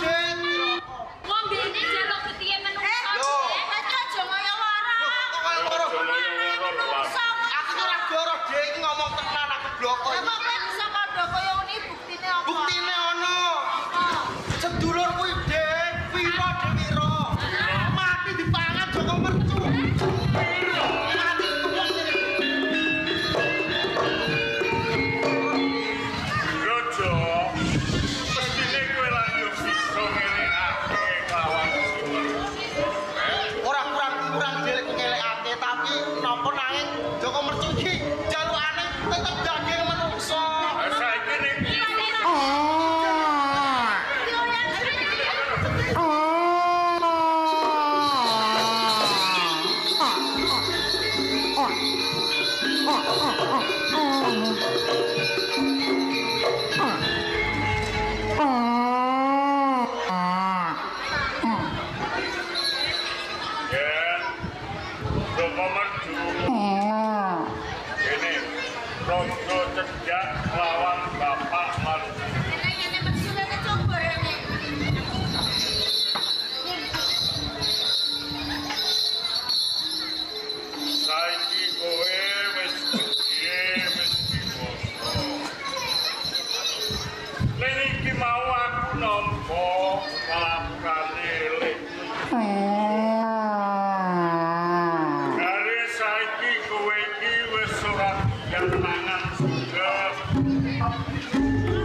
Dik. Ngombene njaluk getihe menungso. Lho. Aja aja kaya wara. Lho, kok kaya loro? Menungso. Aku ki ora goro, Dik, iki ngomong tenan aku bloko. Lah kok kowe bisa kandha kaya ngene buktine apa? Buktine ono. Apa? Sedulur kuwi, Dik, Wiro, Dik Wiro. Mati dipangan Joko Mercu. Mati tuwek. Rojo, mestine kowe lan yo bisa ngelekake kelawan si Mercu. Ora kurang-kurang dhewe ngelekake, tapi napa nanging Joko Mercu iki jalukane tetep daging menungso. Lah saiki ning Yen Joko Mercu. Ini Rojo cedhak lawan bapak lan Ngene mercu kene coba rene. Saiki kowe wis gedhe, wis dewasa. Ning iki mau aku nampa kalapurane lekmu. Jare saiki kowe iki wis ora doyan mangan sugeng.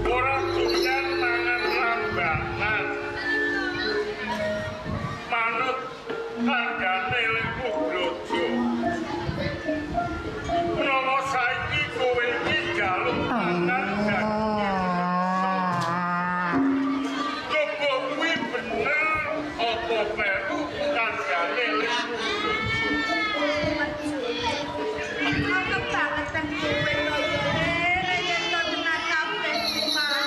Ora doyan mangan rambanan. Manut kandhane lekmu blojo. Menawa saiki kowe iki njaluk mangan daginge menungso. Coba kuwi bener apa kleru kandhane lekmu blojo. Aku kebangetan kowe to yo. Yen to tenan kabeh iki mau.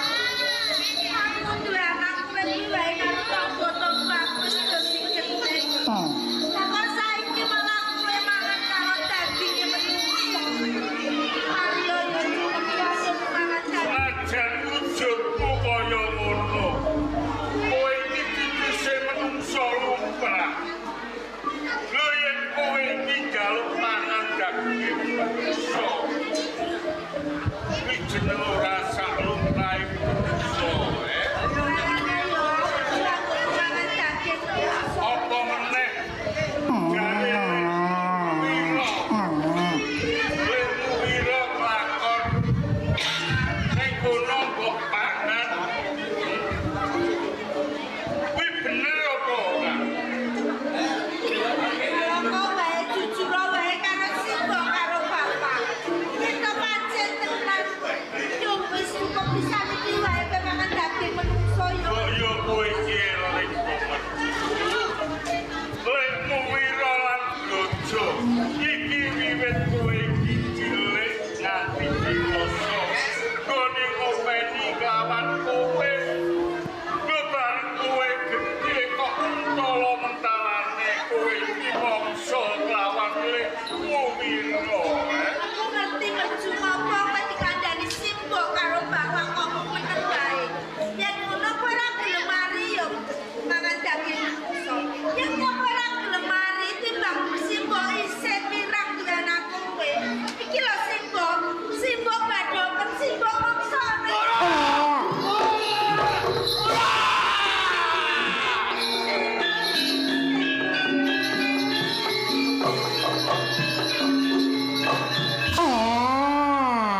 Aku duwe anak kowe iki wae karo tangga-tangga aku wis dadi gedhe. Lah kok saiki malah kowe mangan karo daginge menungso. Ayo yo langsung mangan daging. Senajan wujudmu kaya ngono, kowe iki titise menungso lumrah. Lho yen kowe iki njaluk mangan daginge menungso, kuwi jeneng ora sak lumrahe menungso, eh. Ayo aku mangan daging menungso. Apa meneh jare Wiro, lekmu Wiro kelakon ning kono mbok pangan. Kuwi bener apa ora? Kok wae jujur wae karo simbok karo bapak. Kita pancen tenan. Yo wis cukup pisan iki wae kowe mangan daging menungso yo. Kok yo kowe iki eling banget. Lekmu Wiro lan Blojo iki wiwit kowe iki cilik nganti dewasa. Gone ngopeni kelawan kowe. Bebar kowe gedhe kok mentala mentalane kowe iki mangsa kelawan lekmu Wiro. Eh? Aku ngerti mercu apa kowe dikandani simbok karo bapak kok meneng wae. Yen ngono kowe ora gelem mari yo mangan daging menungso. Yen kowe ora gelem mari timbang simbok isin mirang duwe anak kowe. Iki lho simbok, simbok badoken simbok mangsane.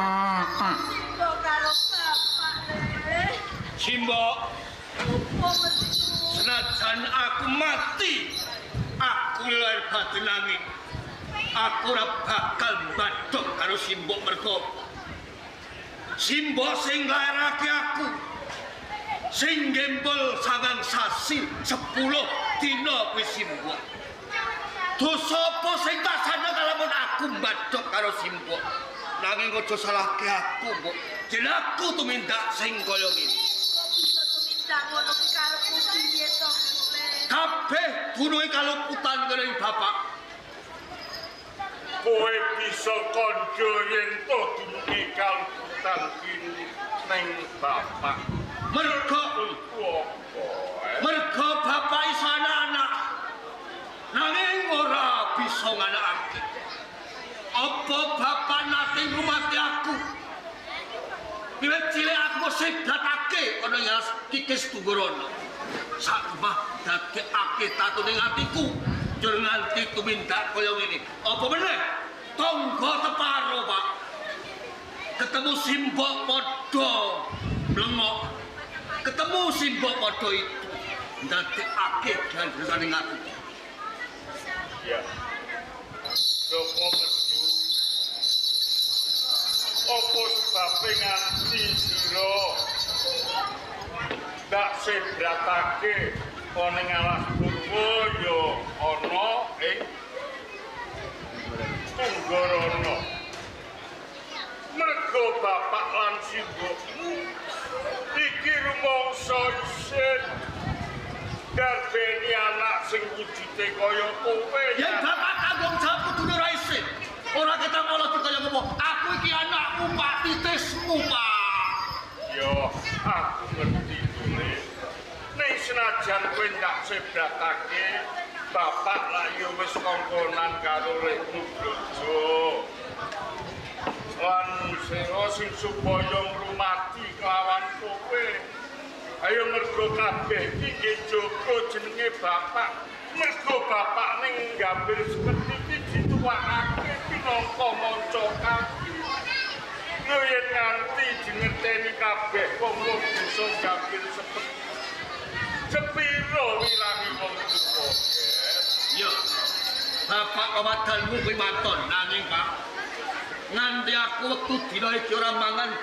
Simbok karo bapak. Simbok, Opo mercu? senajan aku mati, aku lahir batin nanging aku ora bakal mbadhok karo simbok mergo simbok sing nglairake aku, sing gembol sangang sasi 10 dina kuwi simbok. Dosa apa sing tak sandang lamun aku mbadhok karo simbok? Nanging aja salahke aku, Mbok. Yen aku tumindak sing kaya ngene. Kok bisa tumindak ngono ki karepmu piye to, Le? Kabeh dununge kaluputan karo bapak. Kowe bisa kandha yen to dununge kaluputan ki ning bapak. Mergo Iku apa? sebratake ana ing alas Kikis Tunggorono. Sakmah dadekake tatu ning atiku jur nganti tumindak kaya ngene. Apa meneh? Tangga teparo, Pak. Ketemu simbok padha mlengok. Ketemu simbok padha itu ndadekake gandrungane ing atiku. Ya. Joko Mercu. Apa sebabe nganti sira ndak sebratake ana ing alas Purwa ya ana ing Tunggorono. Mergo bapak lan simbokmu iki rumangsa isin garbeni anak sing wujude kaya kowe. Yen bapak tanggung jawab kudune ora isin. Ora ketang ala kaya ngopo. Aku iki anakmu, Pak, titismu, Pak. Yo, aku ngerti tule. Ning senajan kowe ndak sebratake, bapak lak yo wis kongkonan karo lekmu blojo. Lan sira sing supaya ngrumati kelawan kowe. Ayo mergo kabeh iki nggih jaga jenenge bapak. Mergo bapak ning Gambir seperti iki dituwakake pinangka manca kaki. Lho yen nganti dingerteni kabeh wong-wong desa Gambir seperti sepiro wirangi wong tuwa. Yo. Bapak kawadanmu kuwi maton nanging Pak nganti aku wektu dina iki ora mangan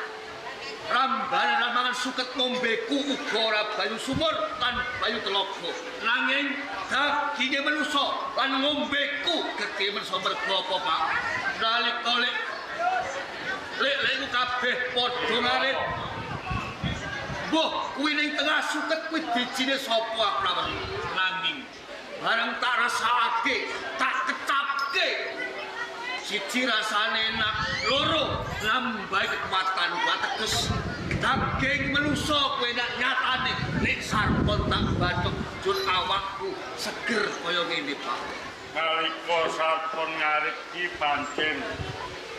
ramban ora mangan suket ngombeku uga ora banyu sumur lan banyu telaga. Nanging daginge manusa lan ngombeku gedhe manusa mergo apa, Pak? Nalika lek-lekku kabeh padha ngarit. Mbah, kuwi ning tengah suket kuwi dijine sapa aku ora weruh. Nanging bareng tak rasakake, tak kecapke. Siji rasane enak, loro nambahi kekuatan kuat teges. Daging manusa kuwi enak nyatane nek sarpon tak bathuk jur awakku seger kaya ngene, Pak. Nalika sarpon ngarit ki pancen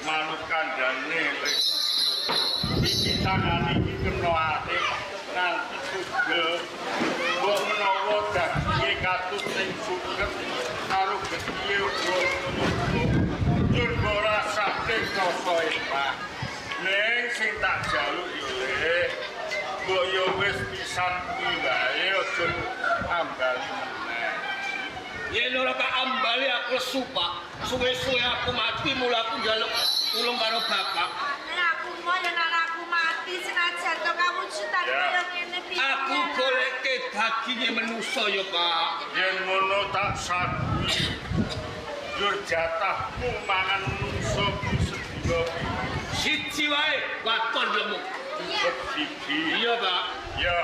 manut kandhane iki tangane iki kena atik nganti tugel. Mbok menawa daginge katut ning suket karo gethihe uga njur rasake rasa enak. Ning sing tak jaluk yo Le, mbok yo wis pisan kuwi wae aja ambali meneh. Yen ora tak ambali aku lesu, Pak. Suwe-suwe aku mati mula aku njaluk tulung karo bapak. Nek aku mau yen anakku mati senajan to kawujudan kaya ngene piye. Aku goleke daginge manusa ya, Pak. Yen ngono tak saguhi. Njur jatahmu mangan menungso ku sedina siji wae waton lemu. Siji. Iya, Pak. Ya,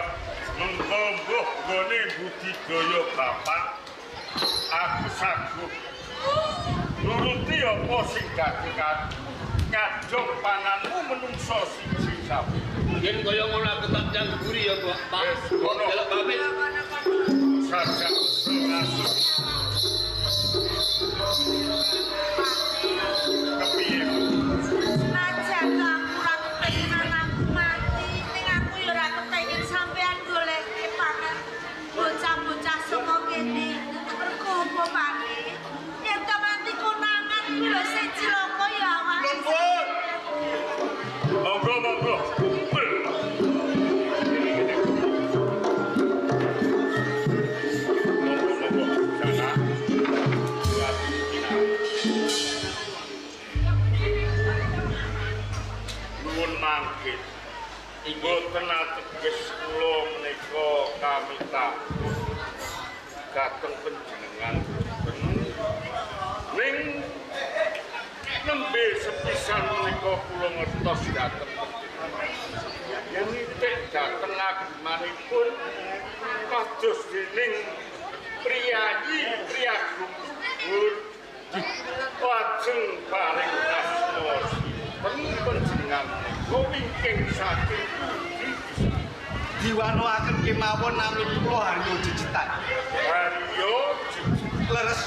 mengko mbuh nggone budidaya bapak aku saguh nuruti apa sing dadi ngadong panganmu menungso siji sapi. Yen kaya ngono aku tak nyangguri ya, Pak. Wis, ngono. Jaluk pamit. Sajak ngaso. Kepiye? Senajan aku ora kepengin anakku mati, ning aku ya ora kepengin sampean goleke pangan bocah-bocah saka kene. Mergo apa, Pakne? Yen to mati konangan kuwi lho sing cilaka ya awake. Nuwun. Monggo, monggo. Monggo, monggo. Sana. Nuwun mangkit. Mboten ateges kula menika kami tabuh dhateng panjenengan. Ning nembe sepisan menika kula ngertos dhateng panjenengan. Yen nitik dhateng agemanipun kados dening priyayi priyagung luhur lajeng paring asma sinten panjenengan menika ingkang saking pundi Diwanoaken kemawon nami kula Haryo Jejetan. Haryo Jejetan. Leres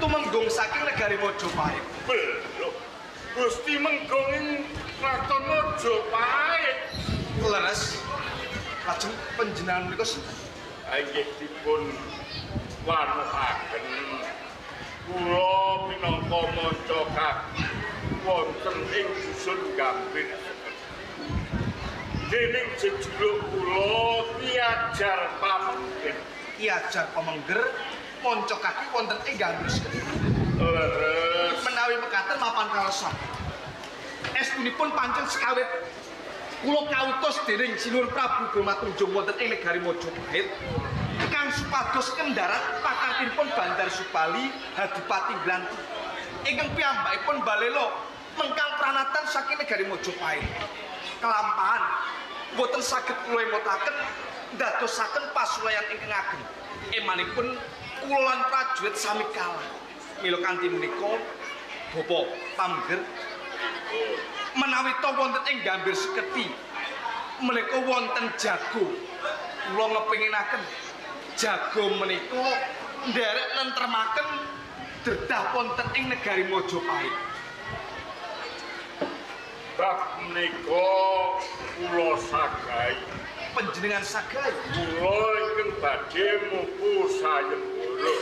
tumenggung saking negari Majapahit. Lho, Gusti Menggung ing Kraton Majapahit. Leres Lajeng panjenengan menika sinten? Inggih dipun wanuhaken. Kula minangka manca kaki wonten ing dusun Gambir Seketi. Dening jejuluk kula Ki Ajar Pamengger. Ki Ajar Pamengger manca kaki wonten ing Gambir Seketi. Leres. Menawi mekaten mapan kalesan. Estunipun pancen sekawit kula kautus dening Sinuwun Prabu Brama Tunjung wonten ing negari Majapahit kang supados kendharat pakartinipun Bandar Supali Hadipati Blanti ingkang piyambakipun balela mengkang pranatan saking negari Majapahit. Kelampahan boten saged kula emotaken ndadosaken pasulayan ingkang ageng. Emanipun kula lan prajurit sami kalah. Mila kanthi menika Bapak Pamengger menawi ta wonten ing Gambir Seketi menika wonten jago. Kula ngepenginaken jago menika nderek nentremaken dredah wonten ing negari Majapahit. Bab menika kula sagahi. Panjenengan sagahi? Kula ingkang badhe mupu sayembara.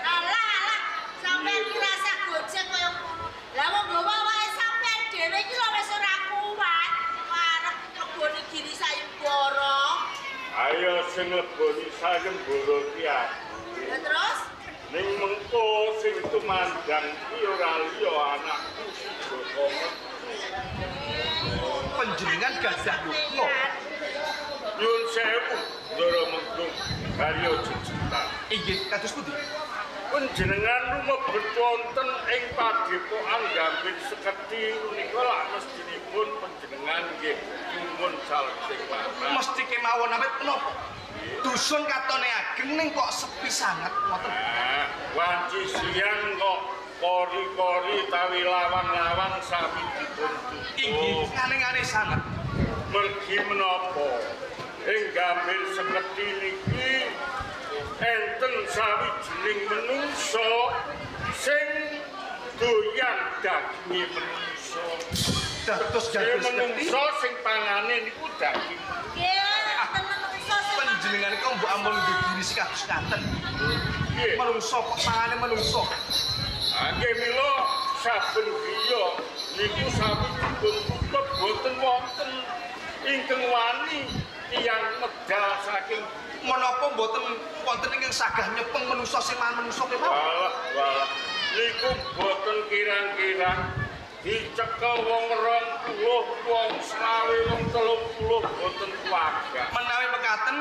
Alah alah, sampeyan ki rasa gojek kaya ngono. Lah wong nggawa awake sampeyan dhewe iki lho wis ora kuat. Arep ngleboni giri sayembara. Ayo sing ngleboni sayembara ki aku. Lah terus? Ning mengko sing tumandang ki ora liya anakku si Joko Metu. Panjenengan gadah yukla. Nyuwun sewu, Ndara Menggung karya jejetan. Inggih, kados pundi? Panjenengan lumebet wonten ing padepokan Gambir Seketi menika lak mestinipun panjenengan nggih nyuwun salejeng marang. Mesti kemawon awit menapa? Dusun katone ageng ning kok sepi sanget ngoten. Nah, wanci siang kok kori-kori tawi lawang-lawang sami dipun tutup. Inggih, ngane-ngane sanget. Mergi menapa ing Gambir Seketi niki enten sawijining menungsa sing doyan daginge menungsa. Dados Gambir Seketi menungsa sing pangane niku daging. Nggih, enten menungsa sing panjenengan kok mbok ampun gegiri kados ngaten. Nggih. Menungsa kok pangane menungsa. Nggih mila saben griya niku sami dipun tutup boten wonten ingkang wani tiyang medal saking menapa mboten wonten ingkang sagah nyepeng menungsa sing mangan menungsa kemawon. Walah walah niku boten kirang-kirang dicekel wong 20, wong 25, wong 30 boten kuwagah. Menawi mekaten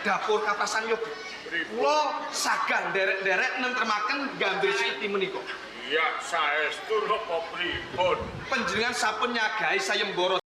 dapur kaprasan yoga. Kula sagah nderek-nderek nentremaken Gambir Seketi menika. Iya, saestu napa pripun? Panjenengan sampun nyagahi sayembara